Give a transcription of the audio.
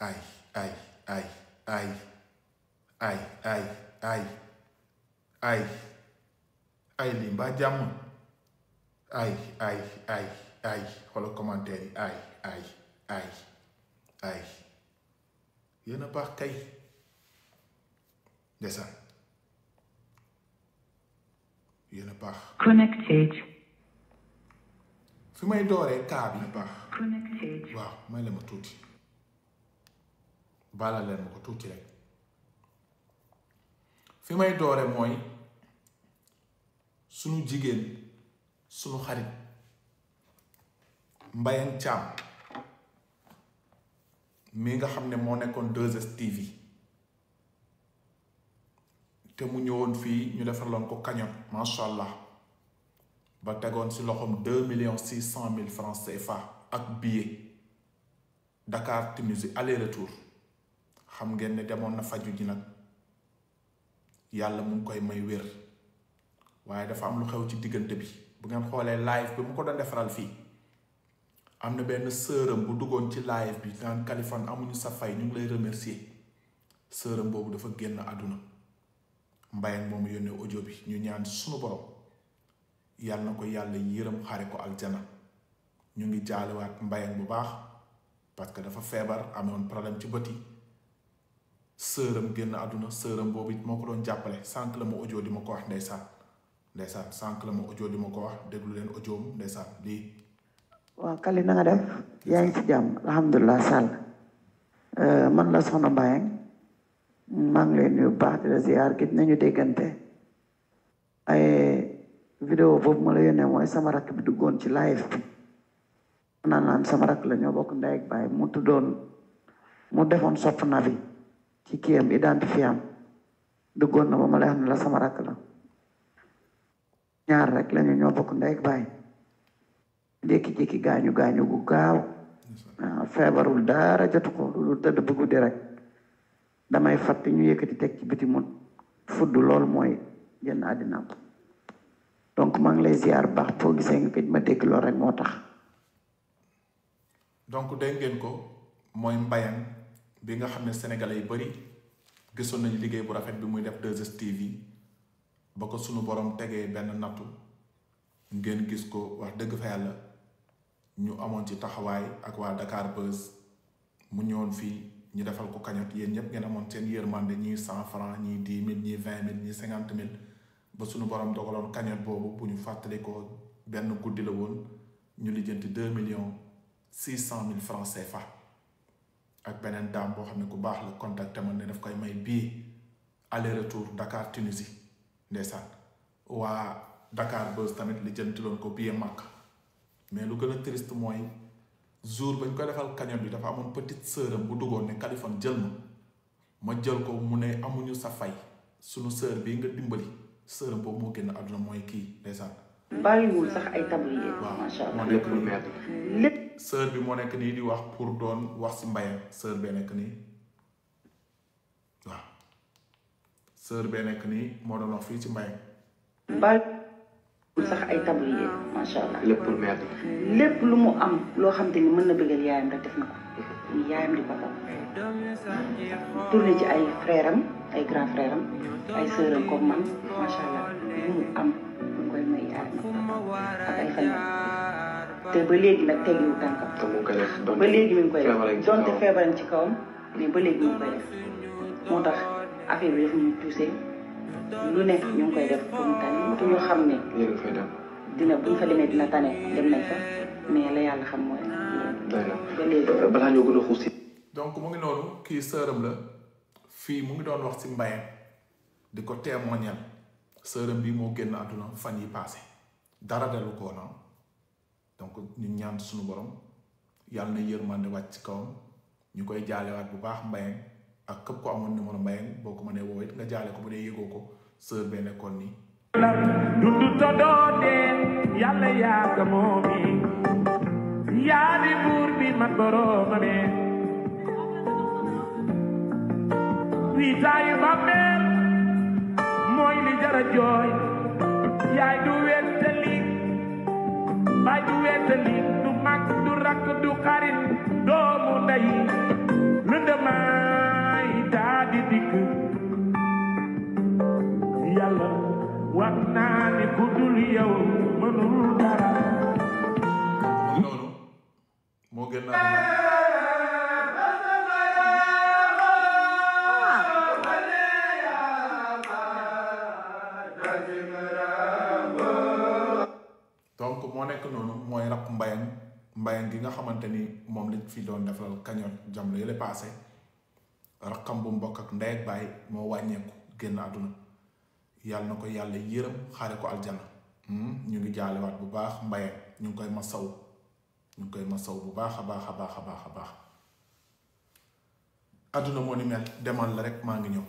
ay ay ay ay ay ay ay ay ay lii mbaa jàmm ay ay ay ay xoolal commentaire yi ay ay ay ay yéen a baax kay ndeysaan yéen a baax Connected. fi may dooree kaa bi baax Connected. waaw may la ma tuuti baala leen ma ko tuuti rek fi may doore mooy sunu jigéen sunu xarit Mbayang Thiam mi nga xam ne moo nekkoon 2STV te mu ñëwoon fii ñu defaloon ko cagnotte masha Allah ba tegoon ci loxoom 2,600,000 francs CFA ak billet Dakar Tunisie aller retour xam ngeen ne demoon na faju ji nag yàlla mu ngi koy may wér waaye dafa am lu xew ci diggante bi bu ngeen xoolee live bi mu ko doon defaral fii am na benn sëram bu duggoon ci live bi naan Kaliphone amuñu sa fay ñu ngi lay remercier sëram boobu dafa génn àdduna Mbayang moomu yónnee audio bi ñu ñaan sunu borom yàlla na ko yàlla yërëm xare ko aljana ñu ngi jaalewaat Mbayang bu baax parce que dafa feebar amoon problème ci bët yi sëram génn àdduna sëram boobu it moo ko doon jàppale sànq la ma audio di ma ko wax ndeysaan sànq la ma audio di ma ko wax déglu leen audioom ndeysaan lii waaw Kali na nga def yaa ngi ci jàmm alhamdulilah Sall man la soxna Mbayang maa ngi lay nuyu baax di la ziar gis nañu déggante ay vidéo boobu ma la yónnee mooy sama rakk bi duggoon ci live bi naan sama rakk la ñoo bokk ndey ak baay mu tuddoon mu defoon sopp na bi ci kiyam identifié am duggoon na ba ma lay xam ne la sama rakk la ñaar rek lañu ñoo bokk ndey ak baay jékki-jékki gaañu gu gaaw feebarul dara jotu ko lu tëdd bu guddi rek damay fàtte ñu yëkkati teg ci biti mu fudd lool mooy génn àddina donc maa ngi lay ziar baax foo gisee nga këj ma dégg lool rek moo tax donc dégg ngeen ko mooy Mbayang bi nga xam ne sénégalais yi bari gisoon nañu liggéey bu rafet bi muy def 2STV ba ko sunu borom tegee benn nattu ngeen gis ko wax dëgg fa yàlla ñu amoon ci taxawaay ak waa Dakar Buzz mu ñëwoon fii ñu defal ko cagnotte yéen ñëpp ngeen amoon seen yërmande ñii 100 francs ñii 10 000 ñii 20 000 ñii 50 000 ba sunu borom dogaloon cagnotte boobu bu ñu fàttali ko benn guddi la woon ñu lijjanti 2,600,000 francs CFA ak beneen daam boo xam ne ku baax la contacté ma ne daf koy may bii aller retour Dakar Tunisie ndeysaan waa Dakar Buzz tamit lijjantiloon ko billet Makka mais lu gën a triste mooy jour bañ koy defal cagnotte bi dafa amoon petite sœuram bu duggoon ne Kaliphone jël ma jël ko mu ne amuñu sa fay sunu sœur bii nga dimbali sœuram boobu moo génn àdduna mooy kii ndeysaan bàyyiwul sax ay tablier waaw macha allah moo nekk lu mel lépp sœur bi moo nekk nii di wax pour doon wax ci Mbayang sœur bee nekk nii waaw sœur bee nekk nii moo doon wax fii ci Mbayang bàyyiwul sax ay tablier macha allah lépp lu mu am loo xam te ni mën na bëggal yaayam rek def na ko ni yaayam di papam tourné ci ay frère am ay grand frère am ay sœur am comme man macha allah lu mu am mu koy may yaayam ak ay fan te ba léegi nag teggiwu tànkam ba léegi mi ngi koy def donte feebaram ci kawam mais ba léegi mi ngi koy def moo tax affaire bi daf ñuy touché lu nekk ñu ngi koy def pour mu tane te ñu xam ne dina bu ñu fa demee dina tane dem nañ fa mais la yàlla xam mooy ba léegi balaa ñoo gën a xuus si donc mu ngi noonu kii sëram la fii mu ngi doon wax ci Mbayang di ko témoignal sëram bi moo génn àdduna fan yi passé dara delu ko na donc ñu ñaan suñu borom yàlla na yërmande wàcc ci kawam ñu koy jaalewaat bu baax Mbayang ak képp ko amoon numéro Mbayang boo ko mënee woo it nga jaale ko bu dee yëgoo ko sër bee nekkoon nii dundu to doode yàlla yaaka moomi yaa di buur bi man boroomame wiitaayu bàmmeel mooy li jara jooy yaay du wettali baay du wettali du mag du rakk du xarit doomu ndey lëndëm dul yow mënul dara mu noonu moo gën a donc moo nekk noonu mooy rap mbayang gi nga xamante ni moom lañ fi doon defal kañoon jamono yële passé rakkam bu mbokk ak ndey ak baay moo wàññeeku génn àdduna yàlla na ko yàlla yërëm xaare ko aljana ñu ngi jaalewaat bu baax mbayang ñu ngi koy masaw bu baax a baax a baax a baax a baax àdduna moo ni mel demal la rek maa ngi ñëw